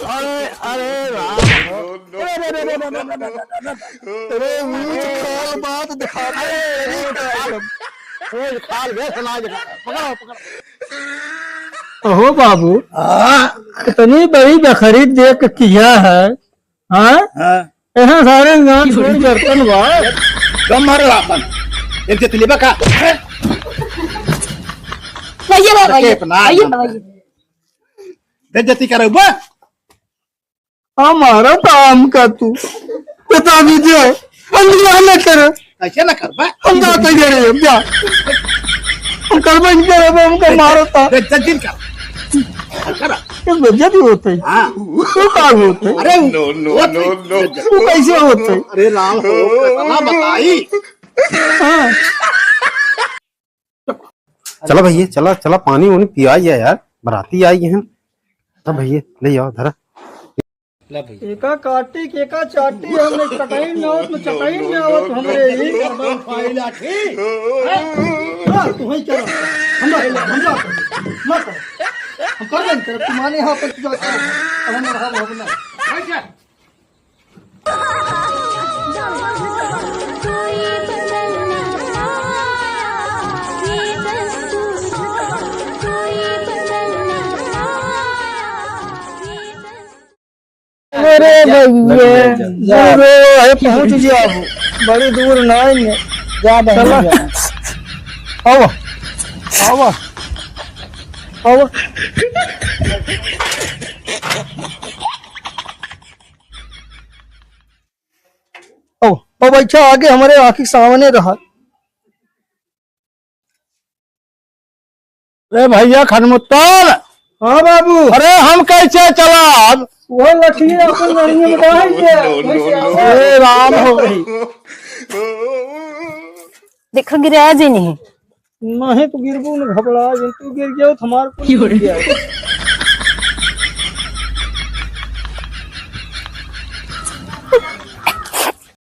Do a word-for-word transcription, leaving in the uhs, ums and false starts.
अरे, अरे राम। अरे, अरे, अरे, ऊंच खाल बात दिखा दे। अरे, अरे, खाल, वो खाल बे सुना दे। पकड़ो, पकड़ो। अहो बाबू, हाँ। इतनी बड़ी बखरी देख के किया है, हाँ? हाँ। यहाँ सारे गांठ गोड़ गर्दन बा। दम मारो आपन। एक जति लेबा का? भैया, भैया, अरे, अपना भैया, आपन। भैया। बेइज्जती करे बा। हमारा काम का तू बता दीजिए, हम बियाह न करे। कैसे न करबा? हम जाते घरे, हम जा। हम करबे नहीं करे, हमको मारो था। बेइज्जती कर। करा। ये बेइज्जती होते है। हाँ। तू का होते है? अरे, no, no, no, no। तू कैसे होते है? अरे राम हो, कितना बताई। हाँ। चला भैया, चला, चला, पानी वानी पिया जा यार, बराती आई हैं। चला भैया, ले आओ, धरा। ला भैया। एका काटी, के का चाटी, हमने चटाई में आवत, में चटाई में आवत, हमरे ही। करबा उठाई लाठी। हाँ, तू ही करो। हम जा, हम जा, मत। हम कर देंगे, तू माने यहाँ पर तू जा। अब हम रहा, हम ना। अच्छा। अरे भैया, जा, जा। अरे, अरे, पहुँच गया अब। बड़ी दूर ना है। जा बहन, चला। जा। आवा, आवा, आवा। आओ, आओ बैठा, आगे हमरे आँखी के सामने रहा। ए भैया खनमुत्तल। हाँ बाबू। अरे हम कैसे चलाब? वो लठिया अपन लड़िया में डाल दे। ए राम हो गई। देखो गिरा जी नहीं। नहीं तो गिरबू न घबरा जिन, तू गिर गया तो हमार कुल गिर गया।